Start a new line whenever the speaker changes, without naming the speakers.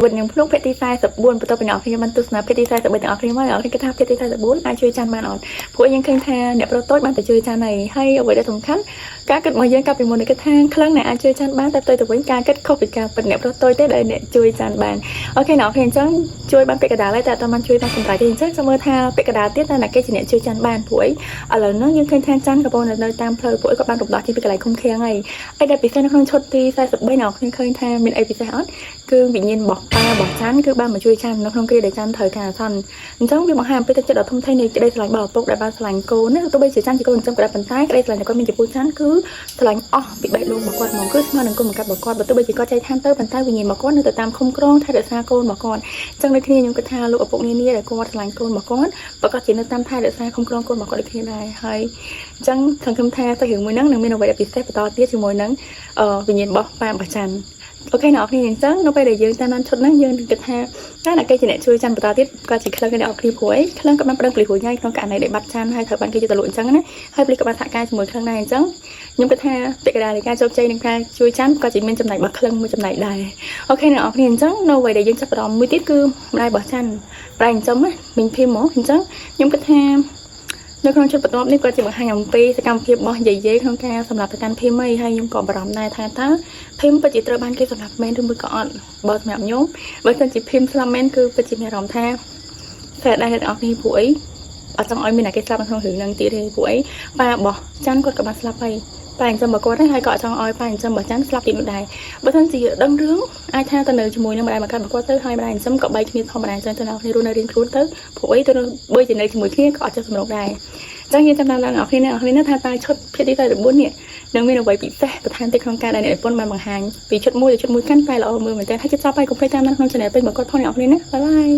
វិតនឹងភ្លុកភាគទី44បន្ទាប់ពីអ្នកនរគ្នាបានទស្សនាភាគទី43ទាំងអស់គ្នាមកអ្នកនរគ្នាគិតថាភាគទី44អាចជួយចាន់បានអត់ព្រោះយើងឃើញថាអ្នកប្រុសតូចបានទៅជួយចាន់ហើយហើយអ្វីដែលសំខាន់ការគិតរបស់យើងកាលពីមុននេះគិតថាក្លឹងអ្នកអាចជួយចាន់បានតែផ្ទុយទៅវិញការគិតខុសពីការពិតអ្នកប្រុសតូចទេដែលអ្នកជួយចាន់បាន OK អ្នកនរគ្នាអញ្ចឹងជួយបានពាក់កណ្ដាលហើយតែអត់បានជួយបានសម្រេចទេអញ្ចឹងចាំមើលថាពាក់កណ្ដាលទៀតតើអ្នកគេជាអ្នកជួយចាន់បានព្រោះអីឥឡូវហ្នឹងយើងឃើញថាចាន់កំពុងនៅតាមផ្លូវព្រោះអីក៏បានរំដោះចេញពីកន្លែងឃុំឃាំងហើយអីដែលពិសេសនៅក្នុងឈុតទី43អ្នកនរគ្នាឃើញថាមានអីពិសេសអត់គឺវិញ្ញាណរបស់ប៉ារបស់ច័ន្ទគឺបានមកជួយច័ន្ទនៅក្នុងគ្រាដែលច័ន្ទត្រូវការអាសន្នអញ្ចឹងវាបង្ហាញអំពីទឹកចិត្តដ៏ធំធេងនៃក្តីស្រឡាញ់របស់ឪពុកដែលបានស្រឡាញ់កូនណាទោះបីជាច័ន្ទជាកូនចិញ្ចឹមក៏ដោយប៉ុន្តែក្តីស្រឡាញ់ដែលគាត់មានចំពោះច័ន្ទគឺស្រឡាញ់អស់ពីបេះដូងរបស់គាត់ហ្មងគឺស្មើនឹងគុណបង្កាត់របស់គាត់បើទោះបីជាគាត់ចែកឋានទៅប៉ុន្តែវិញ្ញាណរបស់គាត់នៅតែតាមឃុំក្រងថែរក្សាកូនរបស់គាត់អញ្ចឹងដូចគ្នាខ្ញុំគិតថាលោកឪពុកនានាដែលគាត់ស្រឡាញ់កូនរបស់គាត់ប្រកាសជានៅតាមថែរក្សាឃុំក្រងកូនរបស់គាត់ដូចគ្នាដែរហើយអញ្ចឹងសង្ឃឹមថាសាច់រឿងមួយហ្នឹងនឹងមានអ្វីដែលពិសេសបន្តទៀតជាមួយនឹងវិញ្ញាណរបស់ប៉ារបស់ច័ន្ទ OK អ្នកនរគ្នាអញ្ចឹងនៅពេលដែលយើងតាមដានឈុតហ្នឹងយើងនឹងគិតថាតើអ្នកគេជាអ្នកជួយច័ន្ទបន្តទៀតក៏ជាក្លឹងអ្នកនរគ្នាព្រោះអីក្លឹងក៏បានប្តឹងប៉ូលីសរួចហើយក្នុងករណីដែលបាត់ច័ន្ទហើយត្រូវបានគេយកទៅលក់អញ្ចឹងណាហើយប៉ូលីសក៏បានសហការជាមួយក្លឹងដែរអញ្ចឹងខ្ញុំគិតថាពាក្យកណ្ដាលនៃការជោគជ័យនឹងការជួយច័ន្ទក៏ជាមានចំណែករបស់ក្លឹងមួយចំណែកដែរ OK អ្នកនរគ្នាអញ្ចឹងនៅអ្វីដែលយើងចាប់អារម្មណ៍មួយទៀតគឺម្ដាយរបស់ច័ន្ទម្ដាយចិញ្ចឹមណាមីងភីមហ្មងអញ្ចឹងខ្ញុំគិតថានៅក្នុងឈុតបន្ទាប់នេះគាត់ជាបង្ហាញអំពីសកម្មភាពរបស់យាយយាយក្នុងការសម្រាប់ប្រកាន់ភីមអីហើយខ្ញុំក៏បារម្ភដែរថាតើភីមពិតជាត្រូវបានគេសម្លាប់មែនឬមួយក៏អត់បើសម្រាប់ខ្ញុំបើសិនជាភីមស្លាប់មែនគឺពិតជាមានអារម្មណ៍ថាស្អាតដែរអ្នកទាំងអស់គ្នាព្រោះអីអត់ចង់ឲ្យមានអ្នកគេស្លាប់នៅក្នុងរឿងហ្នឹងទៀតទេព្រោះអីប៉ារបស់ច័ន្ទគាត់ក៏បានស្លាប់ហើយប៉ាចិញ្ចឹមរបស់គាត់ហ្នឹងហើយក៏អត់ចង់ឲ្យប៉ាចិញ្ចឹមរបស់ច័ន្ទស្លាប់ទៀតនោះដែរបើសិនជាដឹងរឿងអាចថាទៅនៅជាមួយនឹងម្ដាយមកកាត់របស់គាត់ទៅហើយម្ដាយចិញ្ចឹមក៏បែកគ្នាធម្មតាអញ្ចឹងទៅអ្នកគ្នារស់នៅរៀងខ្លួនទៅព្រោះអីទៅបើជានៅជាមួយគ្នាក៏អត់ចេះសម្រុកដែរអញ្ចឹងយើងចាំតាមដល់អ្នកគ្នាអ្នកគ្នាថាតើឈុតភាគទី44នេះនឹងមានអ្វីពិសេសបន្ថែមទៀតក្នុងការដែលអ្នកនិពន្ធបានបង្ហាញពីឈុតមួយទៅឈុតមួយកាន់តែល្អមើលមែនទែនហើយជិបចប់ហើយកុំភ្លេចតាមដានក្នុង channel ពេញរបស់គាត់ផងអ្នកគ្នាណាbye bye.